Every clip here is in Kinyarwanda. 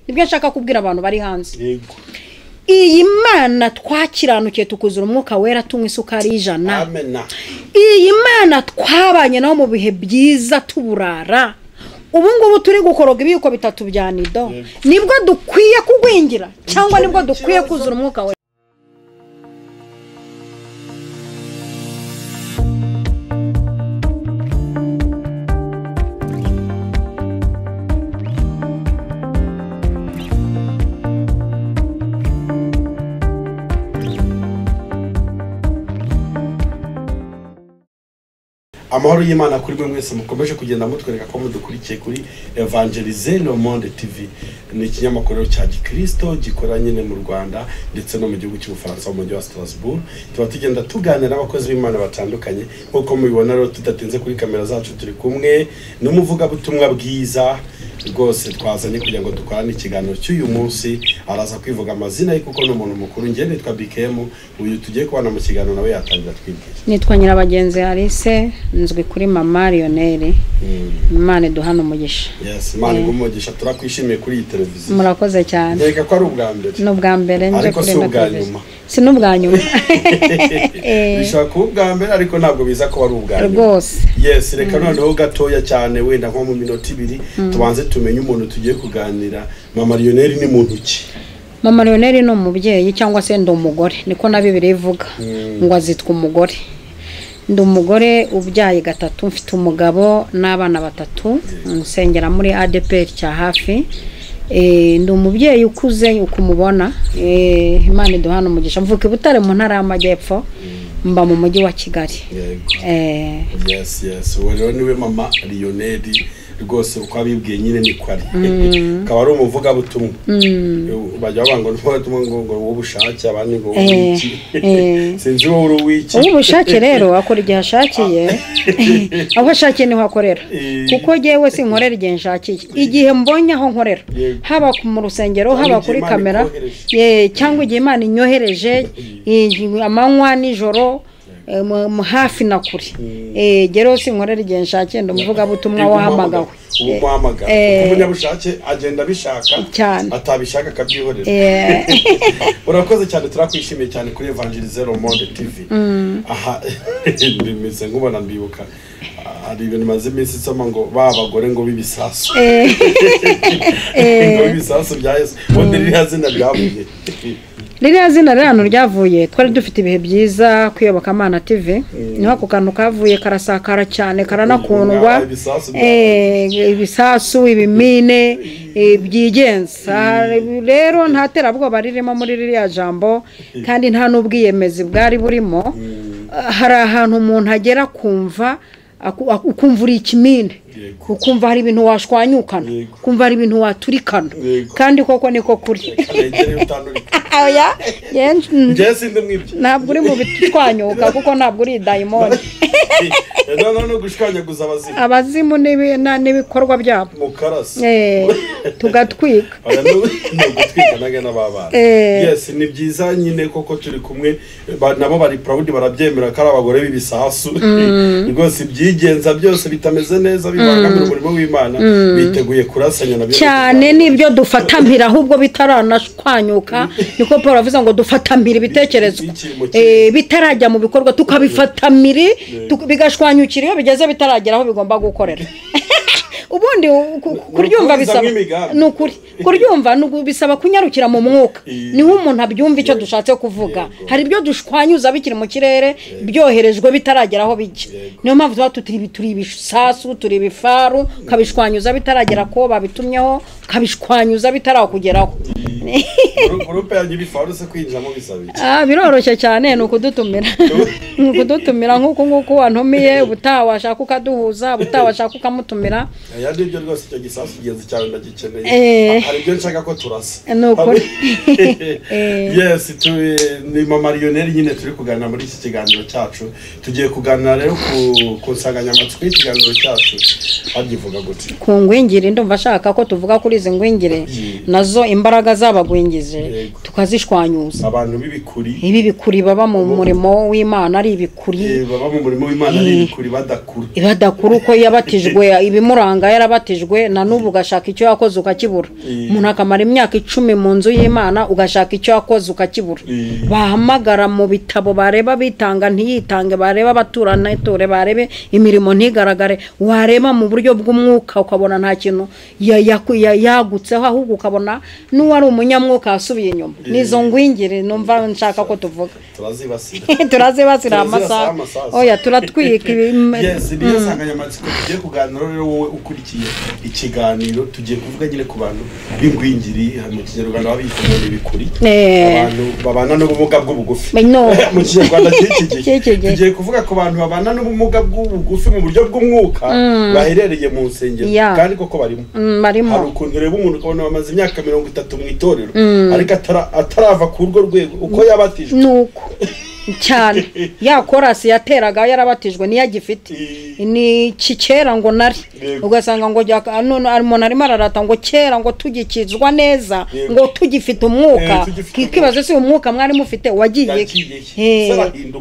Nibyo nshaka kubwira abantu bari hanze. Iyi Mana twakiranukiye tukuzura umwuka wera, tunywa isukari y'ijana. Amen. Iyi Mana twabanye naho mu bihe byiza tuburara, ubu ngubu turi gukoroga ibiyiko bitatu bya nido, nibwo dukwiye kugwingira cyangwa nibwo dukwiye kuzura umwuka wera? Amahoro y'Imana kuri mwe mwese mukomeje kugenda mutwereka ko mudukurikiye kuri Evangelize Le Monde TV. Ni ikinyamakuru cya Gikristo gikora nyine mu Rwanda ndetse no mu gihugu cy'Ubufaransa mu mujyi wa Strasbourg. Tuba tugenda tuganira n'abakozi b'Imana batandukanye. Nk'uko mubibona rero, tudatinze kuri kamera zacu turi kumwe n'umuvugabutumwa bwiza rwose twazanye kugira ngo dukorane ikiganiro cy'uyu munsi. Araza kwivuga amazina ye kuko ni umuntu mukuru. Njye nitwa BKM, uyu tugiye kubana mu kiganiro nawe yatangira twibwira. Nitwa Nyirabagenzi Alice, nzwi kuri Mama Lionel. Imana iduhana umugisha. Yes, Imana iguhe umugisha, turakwishimiye kuri iyi televiziyo. Murakoze cyane. Ndeka ko ari ubwa mbere. Ni ubwa mbere nje Ariko kuri si ino ubwa televiziyo. nyuma. Si n'ubwa nyuma. Bishobora kuba ubwa mbere ariko ntabwo biza kuba ari ubwa nyuma. Rwose. Yes, reka noneho gatoya cyane wenda nko mu minota ibiri tubanze tumenye umuntu tugiye kuganira. Mama Lionel ni muntu ki? Mama Lionel ni umubyeyi cyangwa se ndi umugore, niko na Bibiliya ivuga ngo azitwa umugore. Ndi umugore ubyaye gatatu, mfite umugabo n'abana batatu, nsengera muri ADPR cya hafi. Ndi umubyeyi ukuze uko umubona. Imana iduhana umugisha. Mvuka i Butare mu ntara y'Amajyepfo, mba mu mujyi wa Kigali. Yego. Yes, yes. Uwo rero niwe Mama Lionel rwose, uko abibwiye nyine niko ari. Akaba ari umuvugabutumwa. Bajya bavuga ngo umuvugabutumwa ngo w'ubushake, abandi ngo w'iki. Sinzi wowe uri uw'iki. Uw'ubushake rero akora igihe ashakiye, aho ashakiye niho akorera. Kuko jyewe sinkorera igihe nshakiye, igihe mbonye aho nkorera, haba mu rusengero, Cyangwa haba igihe kuri Imana kamera, ikohereje. cyangwa igihe Imana inyohereje, amanywa nijoro, hafi na kure. Rero sinkorera igihe nshakiye, ndi umuvugabutumwa wahamagawe. Umuhamagara. Kuko umunyabushake agenda abishaka Cyane. atabishaka akabyihorera. Urakoze cyane, turakwishimiye cyane kuri Evangelize Le Monde TV. Aha ndimeze nkubona mbibuka hari ibintu maze iminsi nsoma ngo ba bagore ngo b'ibisasu, ngo b'ibisasu bya Yesu. Ubundi ririya zina ryavuye? Ririya zina rero ahantu ryavuye, twari dufite ibihe byiza ku Iyobokamana TV, niho ako kantu kavuye karasakara cyane, karanakundwa. Ibisasu bya Ibisasu, ibimine, byigenza. Rero nta terabwoba ririmo muri ririya jambo, kandi nta n'ubwiyemezi bwari burimo. Hari ahantu umuntu agera kumva ukumva uri ikimine, ukumva hari ibintu washwanyukana, ukumva hari ibintu waturikana, kandi koko niko kuri. Reka negere utandurika. Oya, Njye sindi mwibyo. ntabwo uri mu bitwanyuka kuko ntabwo uri dayimoni. No, no, no, gushwanyaguza abazimu. Abazimu n'ibikorwa byabo. Mukarasi. Tugatwika. Oya, ni ugutwika naga n'ababana. Yes, ni byiza nyine koko turi kumwe, nabo bari proud, barabyemera ko ari abagore b'ibisasu. Rwose ibyigenza byose bitameze neza bibangamira umurimo w'Imana, biteguye kurasanya nabyo. Cyane, nibyo dufata mpira ahubwo bitaranashwanyuka, niko Paul avuze ngo dufata mpira ibitekerezo. Bikiri mu kirere. Bitarajya mu bikorwa tukabifata mpiri, bigashwanyukira iyo bigeze bitaragera aho bigomba gukorera. Ubundi kuryumva Ni bisaba nk'imigambi. Ni ukuri kuryumva bisaba kunyarukira mu mwuka, niho umuntu abyumva icyo dushatse kuvuga. Hari ibyo dushwanyuza bikiri mu kirere, byoherejwe bitaragera aho bijya. Niyo mpamvu tuba turi ibisasu, turi ibifaru, ukabishwanyuza bitaragera ko babitumyeho, ukabishwanyuza bitarakugeraho. Groupe yanyu ibifaru se kwinjiramo bisaba iki? Biroroshye cyane, ni ukudutumira. Ni ukudutumira nk'uku nguku wantumiye, ubutaha washaka ukaduhuza, ubutaha washaka ukamutumira. Aya nibyo rwose, icyo gisasu ingenzi cyane ndagikeneye. Hari ibyo nshaka ko turasa. Ni ukuri. Yes, ni Mama Lionel nyine turi kuganira muri iki kiganiro cyacu. Tugiye kuganira rero ku nsanganyamatsiko y'ikiganiro cyacu. Hagivuga gute? Ku ngwingire, ndumva ashaka ko tuvuga kuri izi ngwingire, nazo imbaraga z'aba twabagwingije tukazishwanyuza. Abantu b'ibikuri, ibi bikuri baba mu murimo w'Imana ari ibikuri, baba mu murimo w'Imana ari ibikuri badakuru, badakuru uko yabatijwe ibimuranga yarabatijwe na n'ubu ugashaka icyo yakoze ukakibura. Umuntu akamara imyaka 10 mu nzu y'Imana ugashaka icyo yakoze ukakibura. Bahamagara mu bitabo bareba bitanga ntiyitange, bareba abaturana itore, barebe imirimo ntigaragare, wareba mu buryo bw'umwuka ukabona nta kintu yagutseho, ahubwo ukabona n'uwari umunyamwuka asubiye inyuma. Nizo ngwingire numva nshaka ko tuvuga. Turazibasira amasaha. Oya turatwika. Yes, niyo nsanganyamatsiko tugiye kuganira rero. Wowe ukurikiye ikiganiro tugiye kuvuga nyine ku bantu b'ingwingiri, mu Kinyarwanda babita ngo ni ibikuri, abantu babana n'ubumuga bw'ubugufi. Mu Kinyarwanda cy'iki gihe tugiye kuvuga ku bantu babana n'ubumuga bw'ubugufi mu buryo bw'umwuka baherereye mu nsengero, kandi koko barimo. Hari ukuntu ureba umuntu ukabona bamaze imyaka 30 mu itorero ariko atarava ku urwo rwego uko yabatijwe. Nuko cyane ya korasi yateraga yarabatijwe niyo agifite ni kera ngo nari, ugasanga ngo none umuntu arimo ararata ngo kera ngo tugikizwa neza ngo tugifite umwuka, kikibazo si umwuka mwari mufite wagiye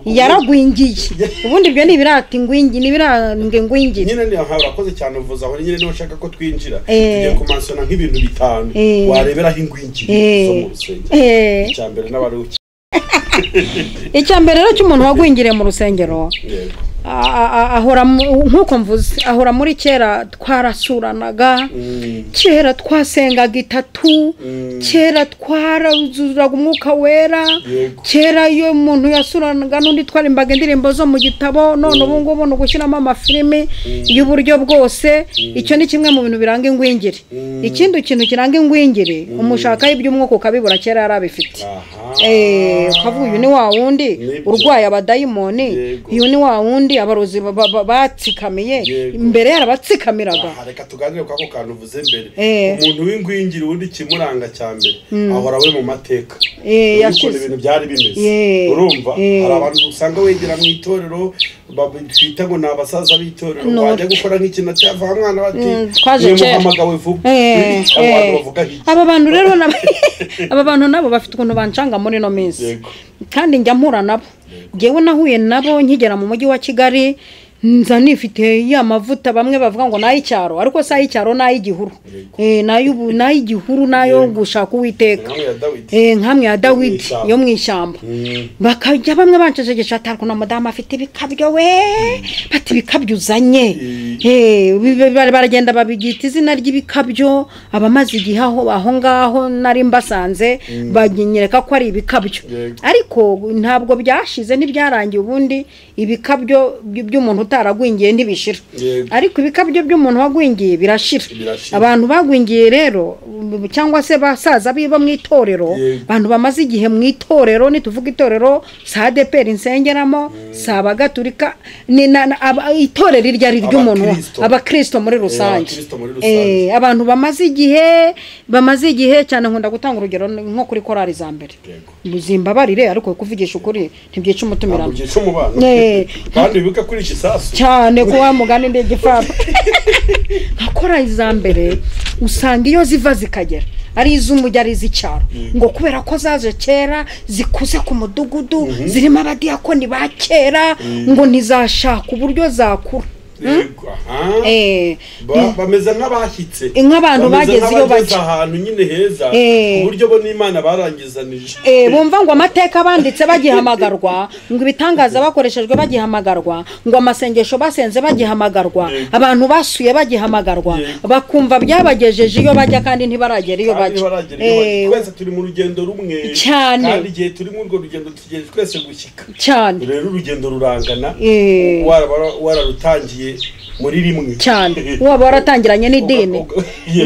yaragwingiye. Ubundi ibyo ni ibirata ingwingi, ni ibirange ngwingiri nyine. Ni urakoze cyane uvuza aho nyine niho ushaka ko twinjira. Tugiye kumansona nk'ibintu 5 wareberaho ingwingiri zo mu rusengero. Icya mbere n'abari icya mbere rero cy'umuntu wagwingiriye mu rusengero, ahora nk'uko mvuze, ahora muri kera twarasuranaga, kera twasengaga 3, kera twarazuraga umwuka wera, kera iyo umuntu yasuranaga n'undi twarimbaga indirimbo zo mu gitabo. None ubu ngubu ni ugushyiramo amafilimi y'uburyo bwose. Icyo ni kimwe mu bintu biranga ingwingiri. Ikindi kintu kiranga ingwingiri, umushaka iby'umwuka ukabibura, kera yarabifite. Ukavuga uyu ni wa wundi urwaye abadayimoni, uyu ni wa wundi abarozi batsikamiye, imbere yarabatsikamiraga. Reka tuganire kwa ako kantu uvuze mbere. Umuntu w'ingwingiri ubundi kimuranga cya mbere ahora we mu mateka yashize ibintu byari bimeze. Urumva hari abantu usanga wegera mu itorero twita ngo ni abasaza b'itorero, wajya gukora nk'ikintu cyava mwana bati muhamagawe vuba. Abantu bavuga iki? Aba bantu rero aba bantu nabo bafite ukuntu bancanga muri no minsi, kandi njya mpura nabo. Ngewe nahuye nabo nkigera mu mujyi wa Kigali, nza nifite ya mavuta bamwe bavuga ngo nayicyaro, ariko si ayicyaro nayigihuru, nayigihuru nayo gushaka Uwiteka, nkamwe ya Dawidi yo mu ishyamba. Bakajya bamwe bancejegesha ati ariko na mudamu afite ibikabyo we, bati ibikabyo uzanye. Baragenda babigita izina ry'ibikabyo. Abamaze igihe aho ngaho nari mbasanze baginyereka ko ari ibikabyo, ariko ntabwo byashize, ntibyarangiye. Ubundi ibikabyo by'umuntu utaragwingiye ntibishira, ariko ibikabyo by'umuntu wagwingiye birashira. Abantu bagwingiye rero cyangwa se basaza biba mu itorero, abantu bamaze igihe mu itorero, nituvuga itorero sa ADEPR nsengeramo, sa Abagatulika, ni itorero iryo ari ry'umuntu, abakristo muri rusange. Abantu bamaze igihe cyane. Nkunda gutanga urugero nko kuri korali za mbere, muzimbabarire ariko kuvugisha ukuri ntibyica umutumirano kandi bibuka kuri iki sasu cyane ko wa mugani ndi igifapa. Nka korali za mbere usanga iyo ziva zikagera ari iz'umujyi ari iz'icyaro, ngo kubera ko zaje kera zikuze ku mudugudu, zirimo abadiyakoni ba kera, ngo ntizashaka uburyo zakura. Bameze nk'abashyitse, nk'abantu bageze iyo bajya ahantu nyine heza, uburyo bo n'Imana barangizanije. Bumva ngo amateka banditse bagihamagarwa, ngo ibitangaza bakoreshejwe bagihamagarwa, ngo amasengesho basenze bagihamagarwa, abantu basuye bagihamagarwa, bakumva byabagejeje iyo bajya kandi ntibaragera iyo bajya. Twese turi mu rugendo rumwe cyane, kandi igihe turi muri urwo rugendo tugejeje twese gushyika cyane. Rero urugendo rurangana, wararutangiye muri rimwe cyane, waba waratangiranye n'idini,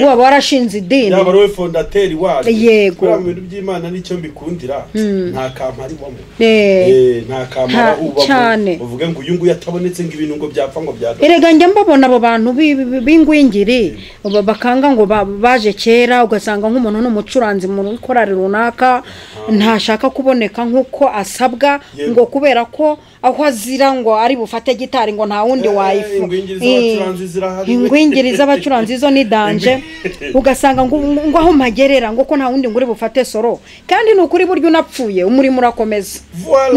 waba warashinze idini, yaba ari we fondateri waryo. Yego, mu bintu by'Imana nicyo mbikundira, nta kampari ubamo, nta kamara ubamo uvuge ngo uyu nguyu atabonetse ngo ibintu ngo byapfa ngo byadapfa. Erega njya mbabona abo bantu b'ingwingiri bakanga ngo baje kera, ugasanga nk'umuntu n'umucuranzi mu korali runaka ntashaka kuboneka nk'uko asabwa, ngo kubera ko aho azira ngo ari bufate gitari ngo nta wundi wayifu. Ingwingiri z'abacuranzi zo ni danje, ugasanga ngo aho mpagerera ngo ko nta wundi ngo uri bufate soro. Kandi ni ukuri buryo unapfuye umurimo urakomeza.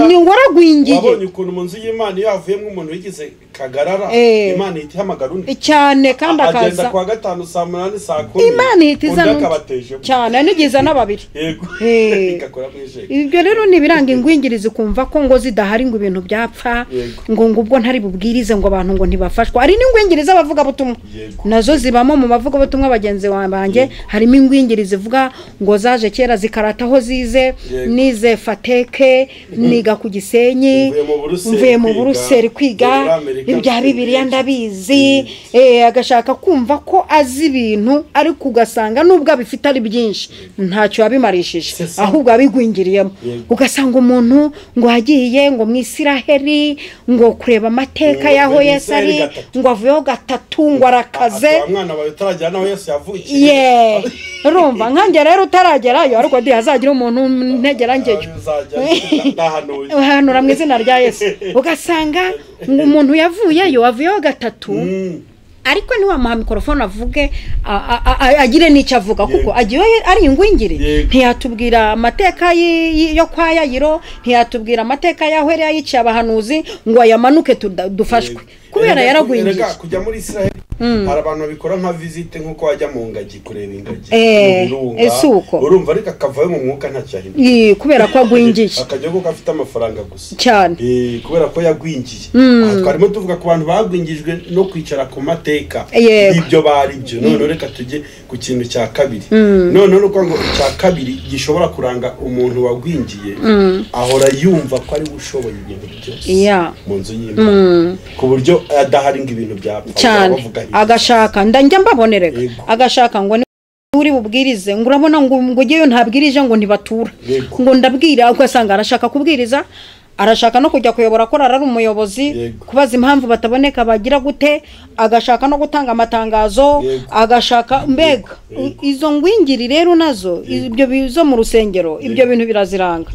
Ni waragwingiye. Wabonye ukuntu mu nzu y'Imana iyo havuyemo umuntu wigize kagarara, Imana ihita ihamagara undi cyane, kandi akaza agenda kuwa gatanu saa 8 saa 10, Imana ihita izana cyane, nigiza n'ababiri. Yego. Ikakora mwijeke. Ibyo rero ni biranga ingwingiri zikumva ko ngo zidahari ngo ibintu byapfa, ngo ubwo ntari bubwirize ngo abantu ngo ntibafashwa. Ari n'ingwingiri z'abavuga butumwa nazo zibamo mu bavuga butumwa bagenzi banjye. Harimo ingwingiri zivuga ngo zaje kera zikarata aho zize, nize fateke, niga ku Gisenyi, mvuye mu Buruseli kwiga ibya Bibiliya ndabizi. Agashaka kumva ko azi ibintu, ariko ugasanga nubwo abifite ari byinshi ntacyo yabimarishije, ahubwo abigwingiriyemo. Ugasanga umuntu ngo agiye ngo mu Isiraheli ngo kureba amateka y'aho Yesu ari, ngo avuyeho gatatu ngo arakaze. Umwana wawe utaragera naho Yesu yavukiye. Urumva nkanjye rero utaragerayo, ariko ndi hazagira umuntu ntegera ngeyo. Hanura mu izina rya Yesu. Ugasanga ngo umuntu yavuyeyo avuyeho gatatu, ariko ntiwamuha mikorofone avuge agire n'icyo avuga, kuko agiye ari ingwingiri. Ntiyatubwira amateka yo kwa Yayiro, ntiyatubwira amateka y'aho yari yayiciye abahanuzi ngo ayamanuke dufashwe, kubera yaragwingiye. Kujya muri Israel hari abantu babikora nka visite, nkuko wajya mu ngagi kureba ingagi mu birunga, urumva, ariko akavayo mu mwuka ntacyo yahinduye, kubera ko agwingiye, akajya kuko afite amafaranga gusa cyane, kubera ko yagwingiye. Twarimo tuvuga ku bantu bagwingijwe no kwicara ku mateka ibyo bari byo. None reka tujye ku kintu cya kabiri. None nuko ngo cya kabiri gishobora kuranga umuntu wagwingiye, ahora yumva ko ari ushoboye ibintu byose mu nzu y'Imana, ku buryo adahari ngo ibintu byapfa cyane. Agashaka njya mbabonereka, agashaka ngo uri bubwirize, ngo urabona ngo ugiyeyo ntabwirije ngo ntibatura, ngo ndabwira. Ugasanga arashaka kubwiriza, arashaka no kujya kuyobora korali ari umuyobozi, kubaza impamvu bataboneka bagira gute, agashaka no gutanga amatangazo, agashaka mbega izo ngwingiri rero nazo ibyo bizo mu rusengero, ibyo bintu biraziranga.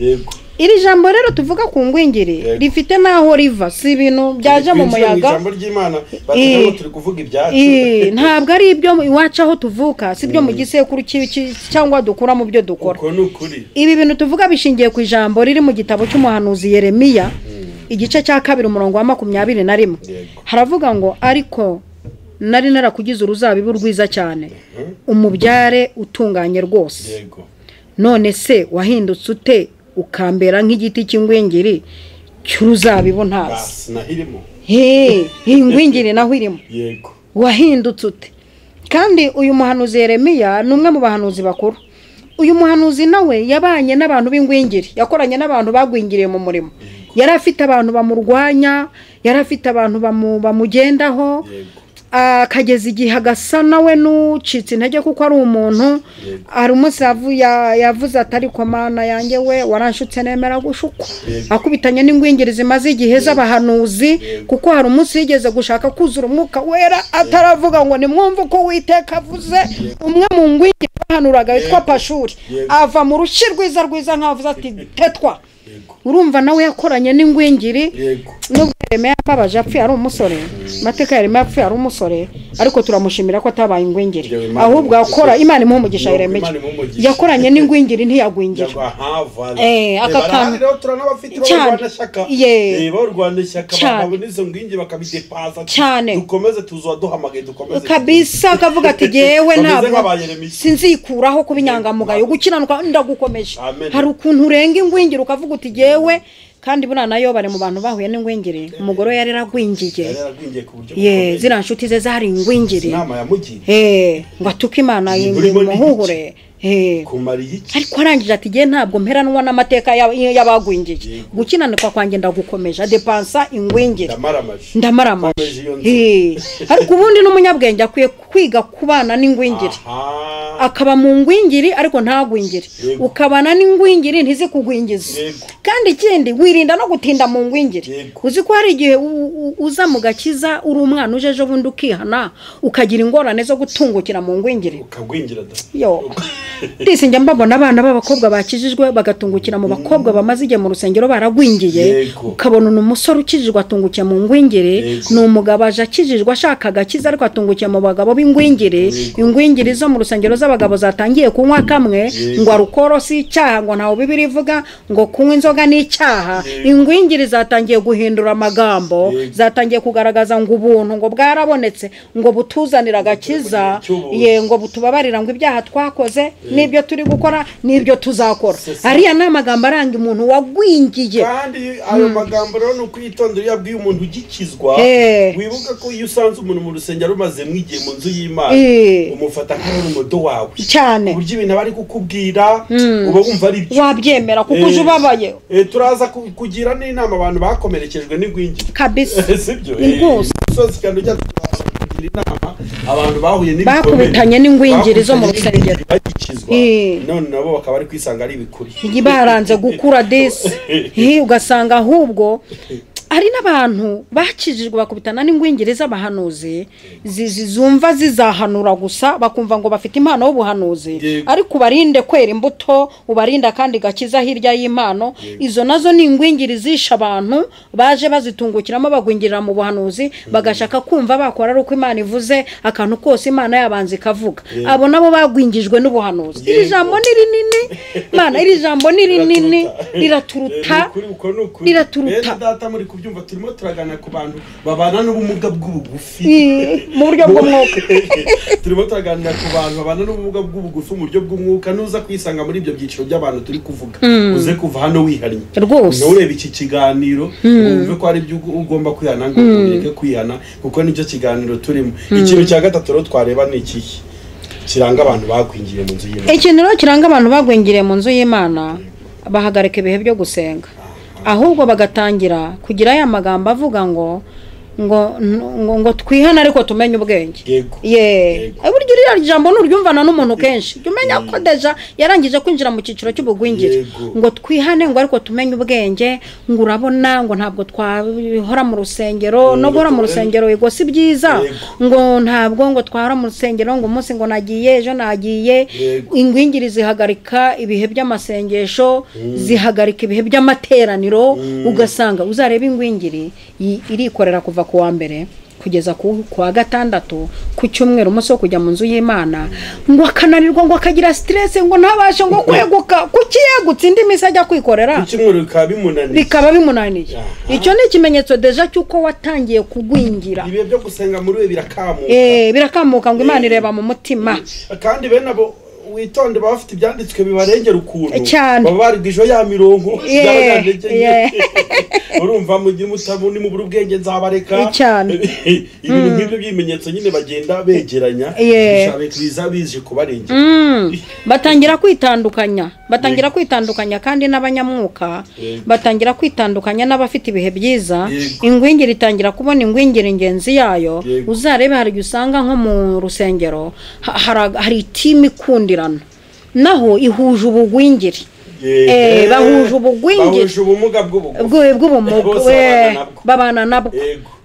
Iri jambo rero tuvuga ku ngwingiri rifite naho riva, si ibintu byaje mu muyaga. Ijambo ry'Imana batubwira turi kuvuga ibyacu. Ntabwo ari ibyo iwacu aho tuvuka, si ibyo mu gisekuru cyangwa dukura mu byo dukora. Ibi bintu tuvuga bishingiye ku ijambo riri mu gitabo cy'umuhanuzi Yeremiya, igice cya 2 umurongo wa 21. Haravuga ngo ariko nari narakugize uruzabibu rwiza cyane, umubyare utunganye rwose. None se wahindutse ute ukambera nk'igiti cy'ingwingiri cy'uruzabibu ntazi? Ingwingiri naho irimo. Wahindutse ute? Kandi uyu muhanuzi Yeremiya ni umwe mu bahanuzi bakuru. Uyu muhanuzi nawe yabanye n'abantu b'ingwingiri, yakoranye n'abantu bagwingiriye mu murimo. Yari afite abantu bamurwanya, yari afite abantu bamugendaho, akageza igihe agasa nawe n'ucitse intege kuko ari umuntu. Hari umunsi yavuze ati ariko Mana yanjye we waranshutse nemera gushukwa, akubitanye n'ingwingiri zimaze igihe z'abahanuzi, kuko hari umunsi yigeze gushaka kuzura umwuka wera ataravuga ngo nimwumve uko Uwiteka avuze. Umwe mu ngwingiri bahanuraga witwa Pashuri ava mu rushi rwiza rwiza nkavuze ati tetwa. Urumva nawe yakoranye n'ingwingiri. Nubwo Yeremiya yababaje apfuye ari umusore, amateka ya Yeremiya apfuye ari umusore, ariko turamushimira ko atabaye ingwingiri, ahubwo akora Imana imuha umugisha. Yeremiya yakoranye n'ingwingiri ntiyagwingira. Aka kantu turanabafite barwanashyaka, barwanashyaka bakabona izo ngwingiri bakabidepaza cyane, dukomeze tuzoa duhamagaye dukomeze kabisa. Akavuga ati jewe ntabwo sinzikuraho kuba inyangamugayo, gukiranuka ndagukomeje. Hari ukuntu urenga ingwingiri ukavuga uti jewe. Kandi buna nayo bari mu bantu bahuye n'ingwingiri, umugore yari yaragwingiye, ziriya nshuti ze zari ingwingiri, ngo atuke Imana muhuhure, ariko arangije ati jye ntabwo mperanwa n'amateka y'abagwingiye, gukinanuka kwanjye ndagukomeje. Adepansa ingwingiri, ndamaramaje. Ariko ubundi n'umunyabwenge akwiye kwiga kubana n'ingwingiri, akaba mu ngwingiri ariko ntagwingire. Ukabana n'ingwingiri ntizikugwingize. Kandi ikindi wirinda no gutinda mu ngwingiri. Uzi ko hari igihe uza mu gakiza uri umwana uje ejo bundi ukihana ukagira ingorane zo gutungukira mu ngwingiri, ukagwingira da. Yo ndisi njya mbabona abana b'abakobwa bakijijwe bagatungukira mu bakobwa bamaze igihe mu rusengero baragwingiye. Ukabona umusore ukijijwe atungukiye mu ngwingiri, ni umugabo aje akijijwe ashaka agakiza ariko atungukiye mu bagabo b'ingwingiri. Ingwingiri zo mu rusengero z'abagabo zatangiye kunywa kamwe ngo arukoro si icyaha, ngo ntawe Bibiliya ivuga ngo kunywa inzoga ni icyaha. Ingwingiri zatangiye guhindura amagambo, zatangiye kugaragaza ngo ubuntu ngo bwarabonetse, ngo butuzanira agakiza, ye ngo butubabarira ngo ibyaha twakoze n'ibyo turi gukora n'ibyo tuzakora. Ariya ni amagambo aranga umuntu wagwingiye. Kandi ayo magambo rero ni ukwitondera iyo abwiye umuntu ugikizwa. Wibuka ko iyo usanze umuntu mu rusengero umaze mwigiye mu nzu y'Imana, umufata nk'umudo wawe cyane, uburyo ibintu bari kukubwira uba wumva ari byo wabyemera kuko uje ubabaye. Turaza kugira n'inama abantu bakomerekejwe n'ingwingiri kabisa, sibyo? Rwose kandi ujya kugira inama abantu bahuye n'ibikomere, bakubitanye n'ingwingiri zo mu rusengero bagikizwa, none nabo bakaba bari kwisanga ari ibikuri baranze gukura disi. Ugasanga ahubwo hari n'abantu bakijijwe bakubitana n'ingwingiri z'abahanuzi zumva zizahanura gusa, bakumva ngo bafite impano y'ubuhanuzi, ariko ubarinde kwera imbuto, ubarinda kandi gakiza hirya y'impano. Izo nazo ni ingwingiri zisha abantu baje bazitungukiramo bagwingirira mu buhanuzi, bagashaka kumva bakora ari uko Imana ivuze akantu kose Imana yabanza ikavuga. Abo nabo bagwingijwe n'ubuhanuzi. Iri jambo ni rinini Mana, iri jambo ni rinini, riraturuta, riraturuta. Kubyumva turimo turagana ku bantu babana n'ubumuga bw'ubugufi mu buryo bw'umwuka. Turimo turaganira ku bantu babana n'ubumuga bw'ubugufi mu buryo bw'umwuka. Nuza kwisanga muri ibyo byiciro by'abantu turi kuvuga, uze kuva hano wihannye rwose, nurebe iki kiganiro wumve ko ari byo ugomba kwihana, ngo ureke kwihana, kuko nicyo kiganiro turimo. Ikintu cya gatatu rero twareba ni ikihe kiranga abantu bagwingiye mu nzu y'Imana? Ikintu rero kiranga abantu bagwingiriye mu nzu y'Imana, bahagarika ibihe byo gusenga, ahubwo bagatangira kugira ya magambo avuga ngo ngo ngo twihana ariko tumenye ubwenge. Ye buryo iriya jambo nuryumvana n'umuntu kenshi jya umenya ko deja yarangije kwinjira mu cyiciro cy'ubugwingiri. Ngo twihane ngo ariko tumenye ubwenge, ngo urabona ngo ntabwo twahora mu rusengero, no guhora mu rusengero yego si byiza, ngo ntabwo ngo twahora mu rusengero ngo umunsi ngo nagiye ejo nagiye. Ingwingiri zihagarika ibihe by'amasengesho, zihagarika ibihe by'amateraniro. Ugasanga uzareba ingwingiri irikorera kuva ku wa mbere kugeza ku wa gatandatu, ku cyumweru umunsi wo kujya mu nzu y'Imana, ngo akananirwa, ngo akagira stress, ngo ntabashe ngo kweguka. Kuki yegutse indi minsi ajya kwikorera? Ku cyumweru bikaba bimunaniye. Icyo ni ikimenyetso deja cy'uko watangiye kugwingira. Ibihe byo gusenga muri we birakamuka. Birakamuka ngo Imana ireba mu mutima. Kandi bene abo witonde baba bafite ibyanditswe bibarengera ukuntu baba barigije ya mirongo by'abanyantege. Urumva mugira mutabuni mu ubwenge nzabareka cyane. Ibintu nk'ibyo by'ibimenyetso nyine bagenda begeranya biza bije kubarengera. Batangira kwitandukanya, batangira kwitandukanya kandi n'abanyamwuka batangira kwitandukanya n'abafite ibihe byiza. Ingwingiri itangira kubona ingwingiri ingenzi yayo. Uzarebe hari usanga nko mu rusengero hari team ikundirana, naho ihuje ubugwingiri. Bahuje ubugwingiri, bahuje ubumuga bw'ubumuga, babana nabwo,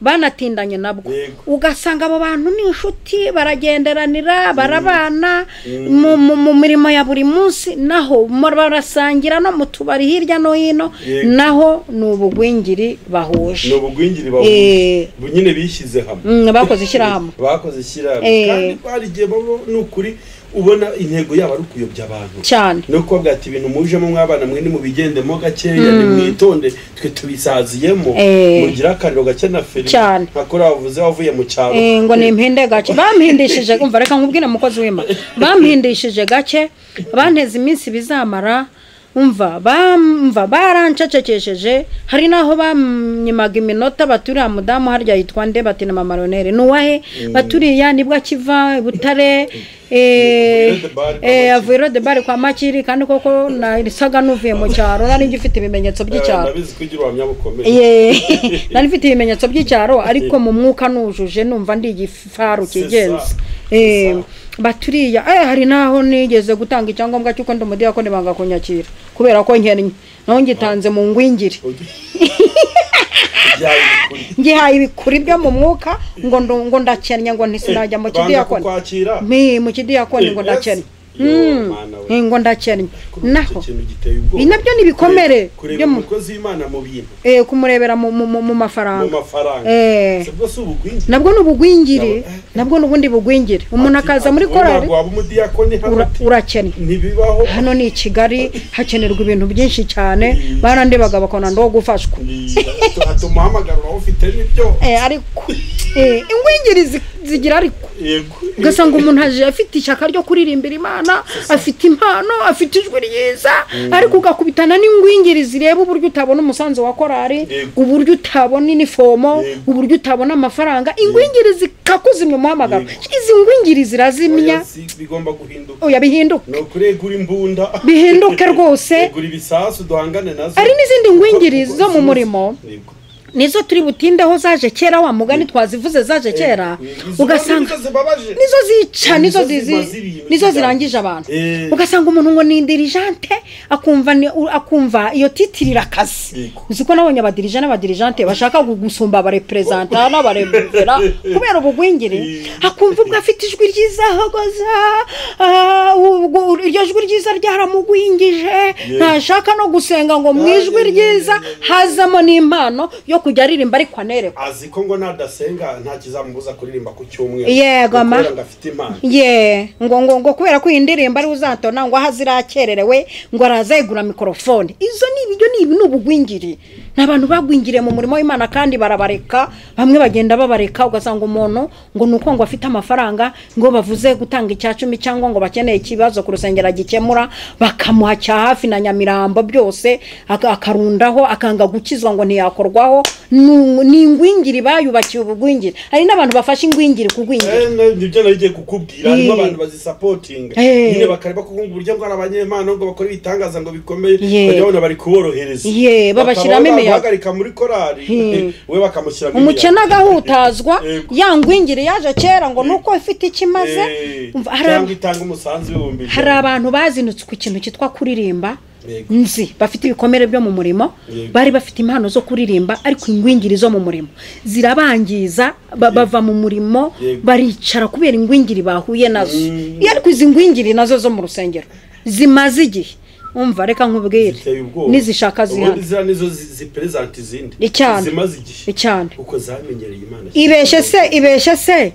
banatindanye nabwo. Ugasanga abo bantu ni inshuti, baragenderanira, barabana mu mirimo ya buri munsi, naho barasangira no mu tubari hirya no hino, naho ni ubugwingiri bahuje. Ni ubugwingiri bahuje nyine, bishyize hamwe, bakoze ishyirahamwe, bakoze ishyirahamwe. Kandi bari igihe ni ukuri ubona intego yabo ari ukuyobya abantu cyane, no kubabwira ati ibintu mujemo mwabana mwe nimubigendemo gakeya, nimwitonde twe tubisaziyemo, mugira akariro gake na feri nkakora wavuze wavuye mu cyaro ngo nimpinde gake. Bampindishije, umva reka nkubwire mukozi w'Imana, bampindishije gake, banteze iminsi bizamara. Umva bamva barancecekesheje. Hari naho bamnyimaga iminota, baturiya mudamu harya yitwa nde, bati na mama Ronere nuwahe, baturiya nibwo akiva Butare avuye de bar kwa Makiri, kandi koko narisaga nuvuye mu cyaro, nari ngifite ibimenyetso by'icyaro. Ndabizi kugira ubuhamya bukomeye. Nari mfite ibimenyetso by'icyaro, ariko mu mwuka nujuje numva ndi igifaru kigenza. Baturiya hari naho nigeze gutanga icyangombwa cy'uko ndi umudiyakoni banga kunyakira kubera ko nkennye, naho ngitanze mu ngwingiri ngihaye ibikuri byo mu mwuka ngo ndakennye, ngo ntisinajya mu kidiyakoni, mu kidiyakoni ngo ndakennye, ngo ndakennye. Naho nabyo ni ibikomere byo umukozi w'Imana mu bintu, kumurebera mu mafaranga, nabwo ni ubugwingiri, nabwo ni ubundi bugwingiri. Umuntu akaza muri korali urakennye. Hano ni i Kigali hakenerwa ibintu byinshi cyane, barandebaga bakona ndo gufashwa ariko ingwingiri zigira, ariko ugasanga umuntu aje afite ishyaka ryo kuririmbira Imana, afite impano, afite ijwi ryiza, ariko ugakubitana n'ingwingiri zireba uburyo utabona umusanzu wa korali, uburyo utabona inifomo, uburyo utabona amafaranga. Ingwingiri zikakuzimya umuhamagaro. Izi ngwingiri zirazimya, bigomba guhinduka. Oya, bihinduke, no kuregura imbunda bihinduke rwose, regura ibisasu duhangane nazo. Hari n'izindi ngwingiri zo mu murimo nizo turi butindeho, zaje kera, wa mugani twazivuze zaje kera, ugasanga nizo zica, nizo zizi, nizo zirangije abantu. Ugasanga umuntu ngo ni dirigente, akumva iyo titirira akazi. Uzi ko nabonye abadirige n'abadirigente bashaka gusumba abarepresenta n'abarevera kubera ubugwingiri, akumva ubwo afite ijwi ryiza hogoza, iryo jwi ryiza ryaramugwingije, ntashaka no gusenga ngo mu ijwi ryiza hazamo n'impano yo kujya aririmba, ariko anerekwa azi ko ngo nadasenga nta kizamubuza kuririmba ku cyumweru. Yego ma, ye ngo ngo kubera ko indirimbo ari uzatona ngo ahazirakererewe ngo arazegura mikrofone. Izo ni ibyo ni ubugwingiri, n'abantu bagwingiriye mu murimo w'Imana kandi barabareka, bamwe bagenda babareka. Ugasanga umuntu ngo nuko ngo afite amafaranga, ngo bavuze gutanga icya 10 cyangwa ngo bakeneye ikibazo ku rusengero gikemura, bakamuha cya hafi na Nyamirambo byose akarundaho, akanga gukizwa ngo ntiyakorwaho. Ni ingwingiri bayubakiye ubugwingiri. Hari n'abantu bafashe ingwingiri kugwingira. Nibyo nagiye kukubwira, harimo abantu bazisapotinga nyine bakareba ko uburyo ngo abanyempano ngo bakora ibitangaza ngo bikomeye, bajya bari kuborohereza, babashyiramo imiyaga, bahagarika muri korali we bakamushyira mu umukene agahutazwa. Ya ngwingiri yaje kera ngo nuko ifite ikimaze, cyangwa itanga umusanzu w'ibihumbi. Hari abantu bazinutswe ku kintu cyitwa kuririmba, nzi bafite ibikomere byo mu murimo, bari bafite impano zo kuririmba, ariko ingwingiri zo mu murimo zirabangiza, bava mu murimo baricara kubera ingwingiri bahuye nazo. Ariko izi ngwingiri nazo zo mu rusengero zimaze igihe, umva reka nkubwire, nizishaka zihana nizo zipresent izindi zimaze igihe cyane, uko zamenyereye Imana. Ibeshye se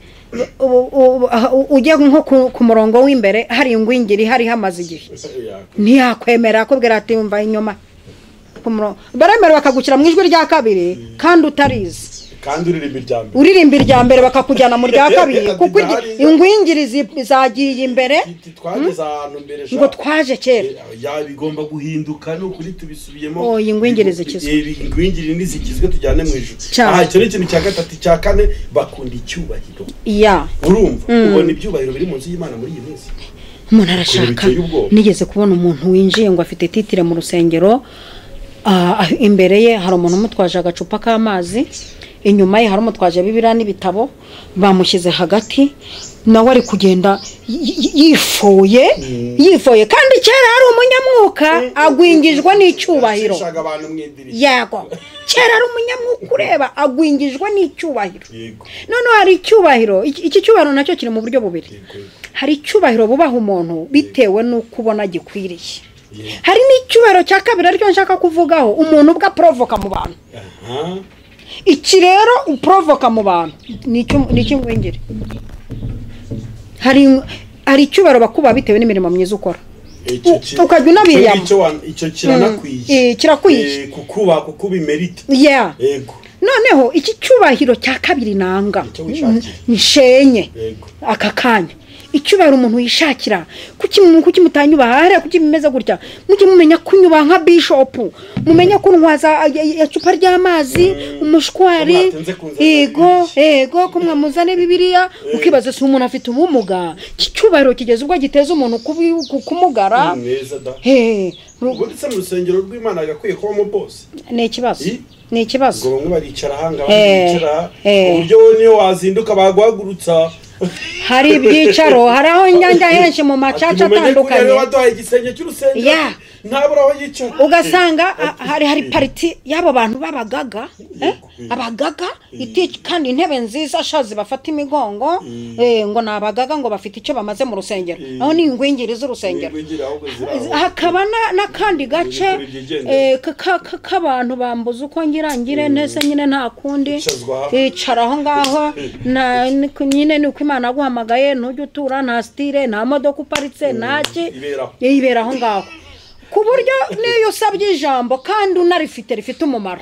ujye nko ku murongo w'imbere hari ingwingiri hari hamaze igihe, ntiyakwemera akubwira ati umva inyuma ku murongo, baremera bakagukira mu ijwi rya kabiri kandi utarizi, kandi uririmba irya mbere bakakujyana mu rya kabiri, kuko ingwingiri zagiye imbere. Twageze ahantu mbere ngo twaje kera, bigomba guhinduka n'ukuri tubisubiyemo. Oya, ingwingiri zikizwe, ingwingiri nizikizwe tujyane mu ijuru. Aha icyo ni ikintu cya gatatu. Cya kane, bakunda icyubahiro. Urumva ubona ibyubahiro biri mu nzu y'Imana muri iyi minsi, umuntu arashaka. Nigeze kubona umuntu winjiye ngo afite titire mu rusengero, imbere ye hari umuntu umutwaje agacupa k'amazi, inyuma ye hari umutwaje Bibiliya n'ibitabo, bamushyize hagati, nawe ari kugenda yifoye yifoye, kandi kera hari umunyamwuka agwingijwe n'icyubahiro. Yego, kera ari umunyamwuka ureba agwingijwe n'icyubahiro. Noneho hari icyubahiro, iki cyubahiro nacyo kiri mu buryo bubiri. Hari icyubahiro bubaha umuntu bitewe n'uko ubona gikwiriye, hari n'icyubahiro cya kabiri aricyo nshaka kuvugaho, umuntu ubwo aprovoka mu bantu. Iki rero uprovoka mu bantu ni icy'ingwingiri. Hari icyubahiro bakuba bitewe n'imirimo myiza ukora, ukajya unabiyama. Icyo kiranakwiye, kirakwiye kukuba kuko ubimerita. Yego. Noneho iki cyubahiro cya kabiri nanga nshenye aka kanya, icyubahiro umuntu yishakira, kuki mutanyubaha hariya, kuki mumeze gutya, mujye mumenya kunyubaha nka bishop, mumenya kuntwaza icupa ry'amazi, umushwari, yego yego, ko mwamuzane Bibiliya. Ukibaza se umuntu afite ubumuga, iki cyubahiro kigeze ubwo giteza umuntu kumugara. Ubundi se mu rusengero rw'Imana agakwiye kubamo bose? Ni ikibazo, ni ikibazo. Ngo bamwe baricara hanga, abandi bicara uburyo wowe niyo wazinduka baguhagurutsa. Hari ibyicaro, hari aho njya henshi mu macaca atandukanye. Waduhaye igisenge cy'urusengero ntabura aho yicara. Ugasanga hari pariti y'abo bantu b'abagaga, abagaga kandi intebe nziza shazi bafata imigongo, ngo ni abagaga ngo bafite icyo bamaze mu rusengero, aho ni ingwingiri z'urusengero. Hakaba n'akandi gace k'abantu bambuza uko ngira ngire ntese nyine nta kundi, icara aho ngaho nyine ni uko Imana aguhamagaye, ntujya utura, nta sitire, nta modoka uparitse, ntaki, ibera aho ngaho, ku buryo n'iyo usabye ijambo kandi unarifite rifite umumaro,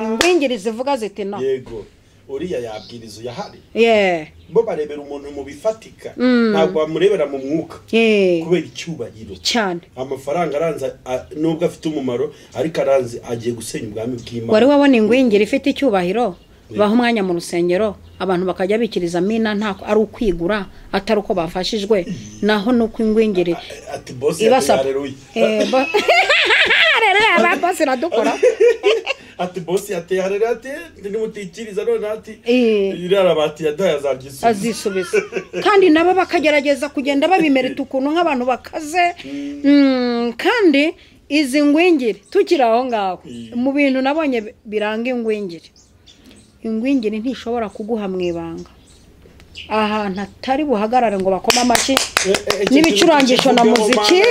ingwingiri zivuga ziti no. Yego, uriya yabwiriza yahari. Bo barebera umuntu mu bifatika, ntabwo bamurebera mu mwuka, kubera icyubahiro cyane. Amafaranga aranze nubwo afite umumaro, ariko aranze agiye gusenya ubwami bw'Imana. Wari wabona ingwingiri ifite icyubahiro baha umwanya mu rusengero, abantu bakajya bikiriza mina, nta ari ukwigura, atari uko bafashijwe, naho nuko ingwingiri ati boss haleluya. Haleluya, boss iradukora. Ati boss yateye haleluya, ati nimutikiriza none, ati iriya bati yaduhaye azabyisubiza, azisubiza. Kandi nabo bakagerageza kugenda babimerita ukuntu nk'abantu bakaze. Kandi izi ngwingiri tukiri aho ngaho, mu bintu nabonye biranga ingwingiri, ingwingiri ntishobora kuguha mu ibanga ahantu atari buhagarare ngo bakoma amashyi n'ibicurangisho na muziki,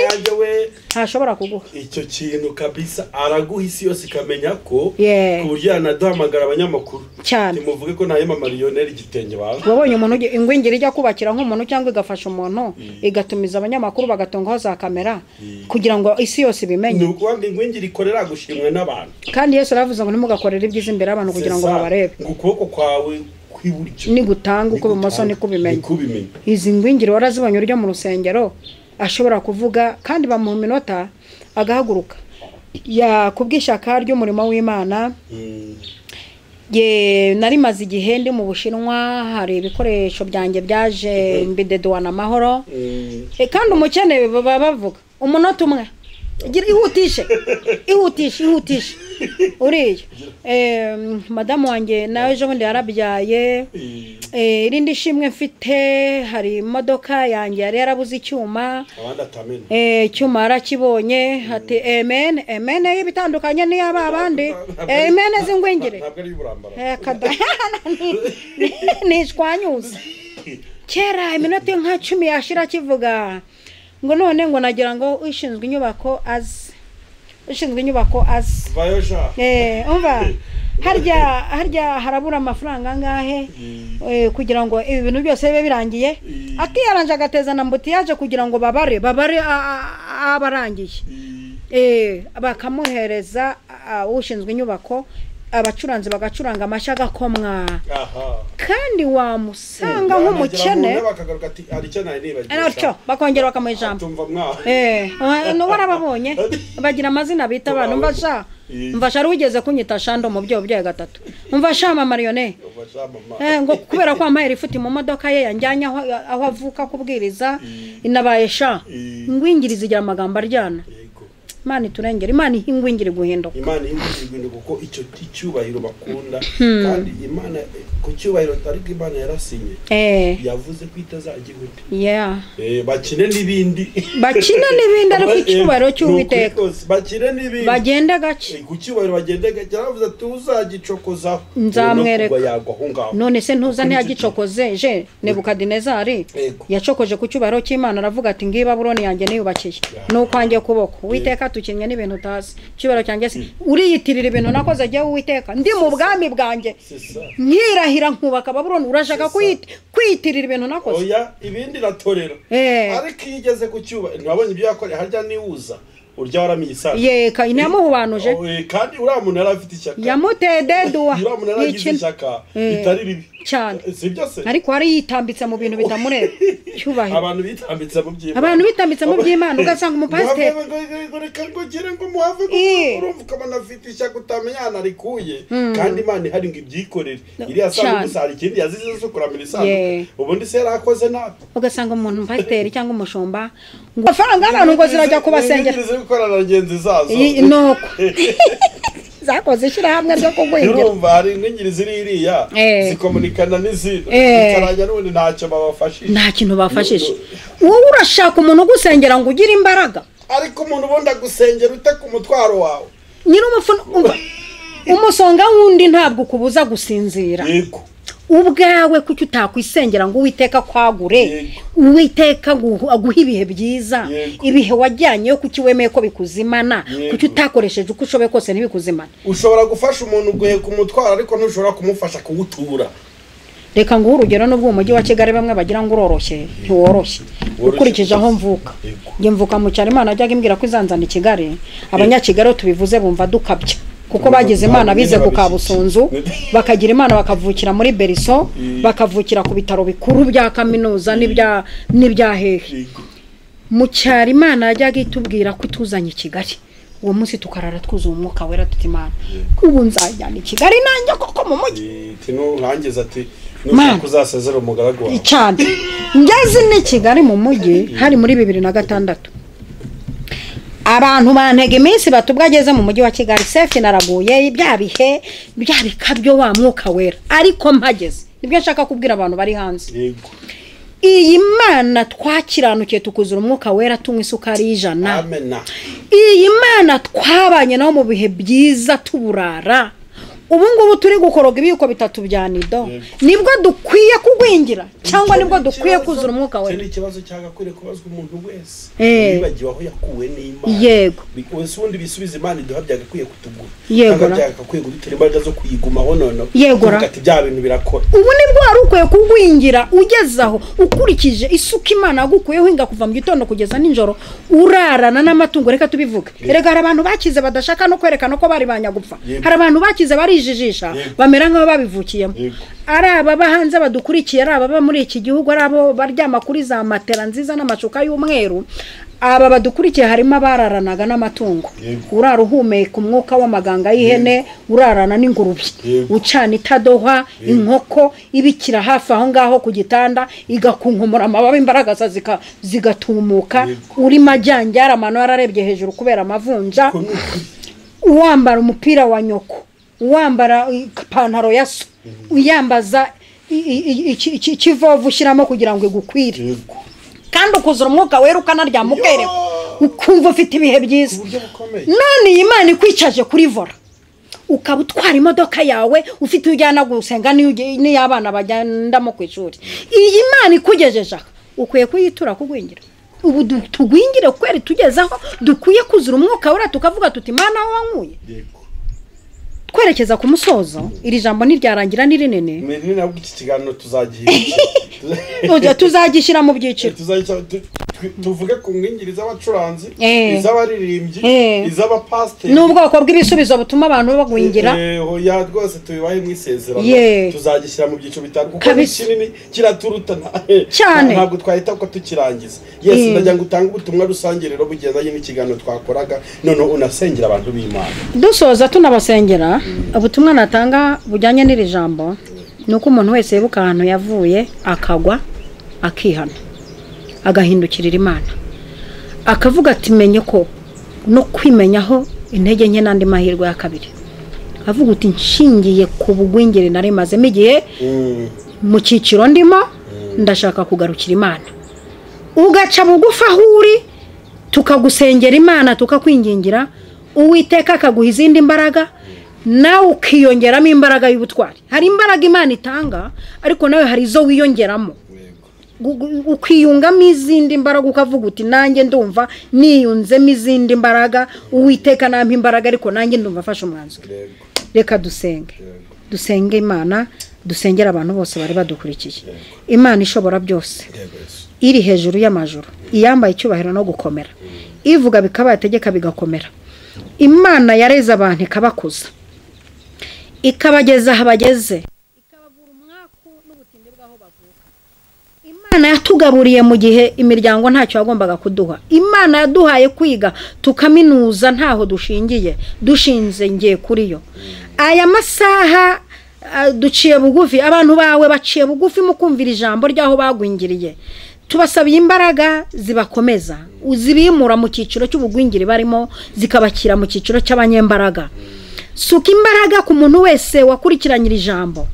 ntashobora kuguha icyo kintu kabisa. Araguha isi yose ikamenya ko, ku buryo yanaduhamagara abanyamakuru cyane, timuvuge ko ntaye mama Lionel igitenge wawe. Wabonye umuntu ingwingiri ijya kubakira nk'umuntu cyangwa igafasha umuntu, igatumiza abanyamakuru bagatungaho za kamera kugira ngo isi yose ibimenye. Ni ukuvuga ngo ingwingiri ikorera gushimwa n'abantu. Kandi Yesu aravuze ngo ntimugakorere ibyiza imbere y'abantu kugira ngo babarebe. Ngo ukuboko kwawe kw'iburyo ni gutanga, uko ibumoso ni kubimenya. Izi ngwingiri warazibonye uryo mu rusengero ashobora kuvuga, kandi bamuha iminota agahaguruka kubw'ishyaka ry'umurimo w'Imana. Nari maze igihe ndi mu Bushinwa, hari ibikoresho byanjye byaje mbideduwana amahoro. Kandi umukene baba bavuga umunota umwe, ihutishe ihutishe ihutishe uriya. Madamu wanjye nawe ejo bundi yarabyaye. Irindi shimwe mfite, hari imodoka yanjye yari yarabuze icyuma, icyuma yarakibonye, ati amen amen y'ibitandukanye n'iyaba abandi, amen z'ingwingire nishwanyuze. Kera iminota nka 10 yashira kivuga ngo none ngo nagira ngo ushinzwe inyubako azi, ushinzwe inyubako azi. Umva harya harabura amafaranga angahe kugira ngo ibi bintu byose bibe birangiye, akiyaranje agateza na mbutiyaje kugira ngo babare abarangiye, bakamuhereza ushinzwe inyubako, abacuranzi bagacuranga amashyi agakomwa. Kandi wamusanga nk'umukene bakongera bakamuha ijambo. Warababonye bagira amazina bita abantu. Mva sha wigeze kunyita Shando mu byo byaye gatatu, mva sha mama Lionel, ngo kubera ko ampaye ifuti mu modoka ye yanjyanye aho avuka kubwiriza, inabaye sha ingwingiri zigira amagambo aryana. Imana iturengere, Imana ihingwingire guhinduka. Imana ihingwingire guhinduka kuko icyo cyubahiro bakunda, kandi Imana ku cyubahiro ariko Imana yarasinye. Yavuze ko itazajya gute. Bakine n'ibindi. Bakine n'ibindi ariko icyubahiro cy'Uwiteka. Bakine n'ibindi. Bagende gake. Ku cyubahiro bagende gake. Yaravuze ati uzagicokoza nzamwereka. None se ntuza ntiyagicokoze je Nebukadinezari yacokoje ku cyubahiro cy'Imana, aravuga ati ngiye Babuloni yanjye niyubakiye. Nuko angiye kuboko. Uwiteka tukinnye n'ibintu utazi. Cyubahiro cyanjye se uriyitirira ibintu nakoze jye Uwiteka ndi mu bwami bwanjye. Nkirahira nkubaka Babuloni, urashaka kwiyitirira ibintu nakoze. Oya ibindi ratorera. Ariko yigeze ku cyubahiro nabonye ibyo yakore harya niuza urya waramiye isano. Yeka inamuhubanuje. Kandi uriya muntu yari afite ishyaka. Yamuteye deduwa. Uriya muntu yari agize ishyaka bitari bibi. Cyane. Sibyo se? Ariko wari yitambitse mu bintu bitamureba. Cyubahiro. Abantu bitambitse mu by'Imana. Abantu bitambitse mu by'Imana ugasanga umupasiteri. Reka ngo gire ngo muhave urumva ukabona afite ishyaka utamenya ahantu arikuye. Kandi Imana ihari ngo ibyikorere. Iriya sanduku gusa hari ikindi yazize zo kuramira isanduku. Ubundi se yarakoze nabi. Ugasanga umuntu umupasiteri cyangwa umushumba ngo amafaranga abantu ngo zirajya kubasengera. Gukorana ngenzi zazo. Nuko. Zakoze ishyirahamwe ryo kugwingira. Urumva hari ingwingiri ziri iriya zikomunikana n'izindi, bikaranya n'ubundi ntacyo babafashije. Nta kintu bafashije. Wowe urashaka umuntu ugusengera ngo ugire imbaraga, ariko umuntu ubundi agusengera ute ku mutwaro wawe? Umusonga wundi ntabwo ukubuza gusinzira. Yego. Ubwawe kuki utakwisengera ngo Uwiteka kwagure, Uwiteka aguhe ibihe byiza, ibihe wajyanyeyo kuki wemeye ko bikuzimana, kuki utakoresheje uko ushoboye kose ntibikuzimane? Ushobora gufasha umuntu guheka umutwaro ariko ntushobora kumufasha kuwutura. Reka nguhe urugero, n'ubwo umujyi wa Kigali bamwe bagira ngo uroroshye, ntiworoshye. Ukurikije aho mvuka, njye mvuka mu cyaro, Imana yajyaga imbwira ko izanzana i Kigali. Abanyakigali tubivuze bumva dukabya, kuko bagize Imana bize ku Kabusunzu, bakagira Imana bakavukira muri Beriso, bakavukira ku bitaro bikuru bya kaminuza n'ibya hehe. Mu cyaro Imana yajyaga itubwira ko ituzanye i Kigali, uwo munsi tukarara twuzuye umwuka wera tuti Imana ubu nzajyana i Kigali nanjye koko mu mujyi. Nturangiza ati nushaka uzasezera umugaragu wawe cyane. Ngeze ni Kigali mu mujyi hari muri 2006, abantu bantega iminsi batubwa ageze mu mujyi wa Kigali, sefi naraguye, bya bihe bya bikabyo wa mwuka wera. Ariko mpageze, nibyo nshaka kubwira abantu bari hanze, iyi Mana twakiranukiye tukuzura umwuka wera, tunywa isukari y'ijana. Iyi Mana twabanye naho mu bihe byiza tuburara, ubu ngubu turi gukoroga ibiyiko bitatu bya nido, nibwo dukwiye kugwingira cyangwa nibwo dukwiye kuzura umwuka wera? Ni ikibazo cyagakwiriye kubazwa umuntu wese yibagiwe aho yakuwe n'Imana. Yego. Wese ubundi bisubiza Imana iduha byagakwiye kutugura. Yego. Byagakwiye kudutera imbaraga zo kuyigumaho noneho. Yego. Ati bya bintu birakora. Ubu nibwo wari ukwiye kugwingira ugeze aho ukurikije isuka Imana yagukuyeho inga kuva mu gitondo kugeza nijoro, urarana n'amatungo. Reka tubivuge. Erega hari abantu bakize badashaka no kwerekana ko bari banyagupfa. Hari abantu bakize barijijisha bamera nk'aho babivukiyemo. Ari ababa hanze badukurikiye, ari ababa muri iki gihugu, ari abo baryama kuri za matera nziza n'amashuka y'umweru, aba badukurikiye harimo abararanaga n'amatungo. Urara uhumeka umwuka w'amaganga y'ihene, urarana n'ingurube, ucana itadohwa, inkoko ibikira hafi aho ngaho ku gitanda igakunkumura amababi, imbaraga zigatumuka, uri majyanjyara amano yararebye hejuru kubera amavunja, wambara umupira wa nyoko, wambara ipantaro ya so, uyambaza ikivovu ushyiramo kugira ngo igukwire, kandi ukuzura umwuka wera ukanaryama ukerewe, ukumva ufite ibihe byiza. None iyi Imana ikwicaje kuri vola, ukaba utwara imodoka yawe ufite ujyana gusenga n'iy'abana bagendamo ku ishuri, iyi Imana ikugejeje aha ukwiye kuyitura kugwingira. Ubu tugwingire kweri tugezaho dukwiye kuzura umwuka wera tukavuga tuti Imana aho wankuye. Twerekeza ku musozo, iri jambo ntiryarangira ni rinini. Ni nabwo iki kiganiro tuzagihisha. Tuzagishyira mu byiciro. Tuvuge ku ngwingiri z'abacuranzi, iz'abaririmbyi, iz'abapasiteri, n'ubwoko bw'ibisubizo butuma abantu bagwingira. Oya rwose tubibahe mu isezerano, tuzagishyira mu byiciro bitanu kuko ni kinini kiraturuta cyane, ntabwo twahita ko tukirangiza. Yes, ndagira ngo utange ubutumwa rusange rero bugendanye n'ikiganiro twakoraga, none unasengera abantu b'Imana. Dusoza tunabasengera, ubutumwa natanga bujyanye n'iri jambo ni uko umuntu wese yibuka ahantu yavuye akagwa, akihana, agahindukirira Imana, akavuga ati menye ko no kwimenyaho intege nke n'andi mahirwe ya kabiri, avuga uti nshingiye ku bugwingire nari mazemo igihe mu cyiciro ndimo, ndashaka kugarukira Imana. Ugaca bugufi aho uri, tukagusengera Imana, tukakwingingira, Uwiteka akaguha izindi mbaraga, nawe ukiyongeramo imbaraga y'ubutwari. Hari imbaraga Imana itanga, ariko nawe hari izo wiyongeramo, ukiyungamo izindi mbaraga, ukavuga uti nanjye ndumva niyunzemo izindi mbaraga, Uwiteka nampa imbaraga, ariko nanjye ndumva afashe umwanzuro. Reka dusenge, dusenge Imana, dusengera abantu bose bari badukurikiye. Imana ishobora byose, iri hejuru y'amajuru, iyambaye icyubahiro no gukomera, ivuga bikaba, yategeka bigakomera. Imana yareze abantu ikabakuza, ikabageza aho bageze, ikabavura umwaku n'ubutindi bw'aho bavuka. Imana yatugaburiye mu gihe imiryango ntacyo yagombaga kuduha. Imana yaduhaye kwiga tukaminuza ntaho dushingiye, dushinze ngiye kuri yo. Aya masaha duciye bugufi, abantu bawe baciye bugufi mu kumvira ijambo ry'aho bagwingiriye. Tubasabiye imbaraga zibakomeza, uzibimura mu cyiciro cy'ubugwingiri barimo, zikabakira mu cyiciro cy'abanyembaraga. Suka imbaraga ku muntu wese wakurikiranye iri jambo.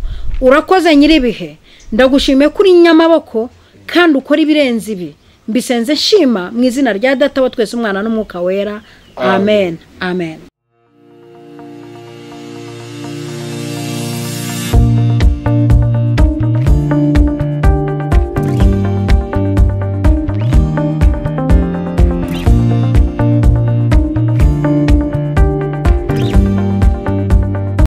Urakoze nyir'ibihe, ndagushimiye kuri nyamaboko kandi ukora ibirenze ibi. Mbisenze nshima mu izina rya Data wa twese, Umwana n'Umwuka Wera. Amen, amen.